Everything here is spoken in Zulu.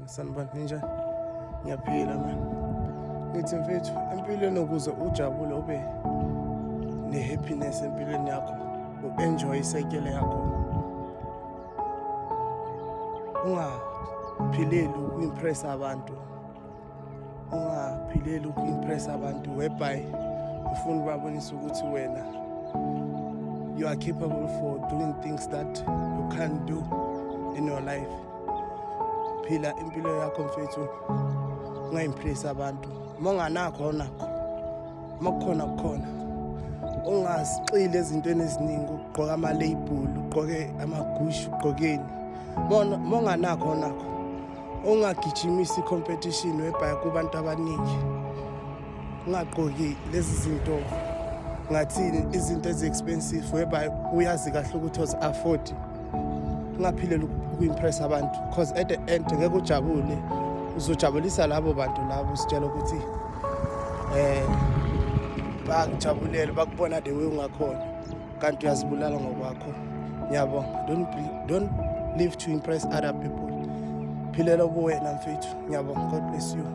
Sanibona, sanibona, ninjani? Ngiyaphila man. Ngithi mfethu, empilweni ukuze ujabule ube ne-happiness empilweni yakho, u-enjoy isekele yakho. Ungaphileli uku-impress abantu. Ungaphileli uku-impress abantu whereby ufuna ubabonisa ukuthi wena you are capable for doing things that you can't do in your life. Phila impilo yakho mfethu, unga-impress abantu. Uma unganakho awunakho, uma kukhona kukhona. Ungazixili ezintweni eziningi, ugqoke ama-label, ugqoke ama-Gucci, ugqokeni. Uma unganakho awunakho. Ungagijimisi i-competition whereby kubantu abaningi, ungagqoki lezi zinto, ngathini, izinto ezi-expensive whereby uyazi kahle ukuthi ozi-afford. Ungaphileli uku-impress abantu because at the end ngeke ujabule. Uzojabulisa labo bantu labo usitshela ukuthi bakujabulela, bakubona the way ungakhona, kanti uyazibulala ngokwakho. Ngiyabonga. Don't live to impress other people. Philela ubuwena mfethu. Ngiyabonga. God bless you.